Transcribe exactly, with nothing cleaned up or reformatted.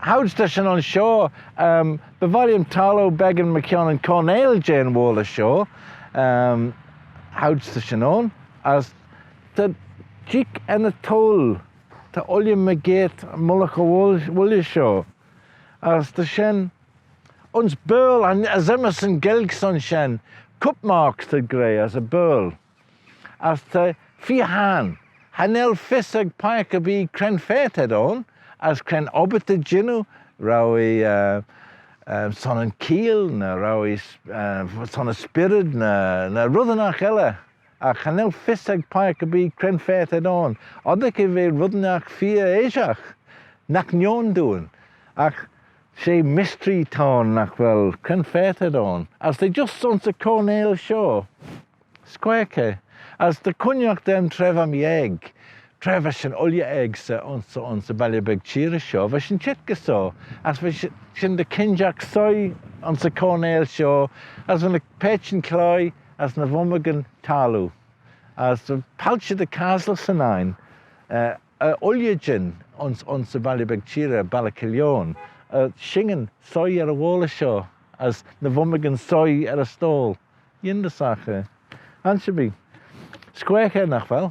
Choud's ta shin ayns shoh, um, by vie lhiam taggloo beggan mychione yn corneil jeh'n woalley shoh, um, choud's ta shin ayn, as ta jeeig er ny toyll, ta ooilley mygeayrt mullagh y woalley, woalley shoh, as ta shin ayns Baarle, as enmyssin Gaelg son shen, cup marks t'ad gra, as y Baarle. As ta feer hayrn. Cha nel fys ec peiagh erbee cre'n fa t'ayd ayn, as cre'n obbyr t'ayd jannoo, row eh, eh, eh, son yn cheeill, ny row eh, eh, son y spyrryd, ny, ny red ennagh elley. Agh cha nel fys ec peiagh erbee cre'n fa t'ayd ayn. Oddagh eh ve red ennagh feer aashagh, nagh nionn dooin. Agh she mystery t'ayn, nagh vel, cre'n fa t'ayd ayn. As t'eh just ayns y corneil shoh. S'quaagh eh. As ta cooinaghtyn aym tra va mee aeg, tra va shin ooilley aegse ayns, ayns y balley beg çheerey shoh, va shin çheet gys shoh, as va shi-, shin dy kinjagh soie ayns y corneil shoh, as va ny paitçhyn cloaie, as ny vummigyn taggloo. As ta palçhey dy Castle 'syn ain, eh, eh, ooilley jeant ayns, ayns y balley beg çheerey, Balley Keeill Eoin, eh, shinyn soie er y woalley shoh, as ny vummigyn soie er y stoyl. Yindyssagh eh. Ansherbee. S'quaagh eh, nagh vel?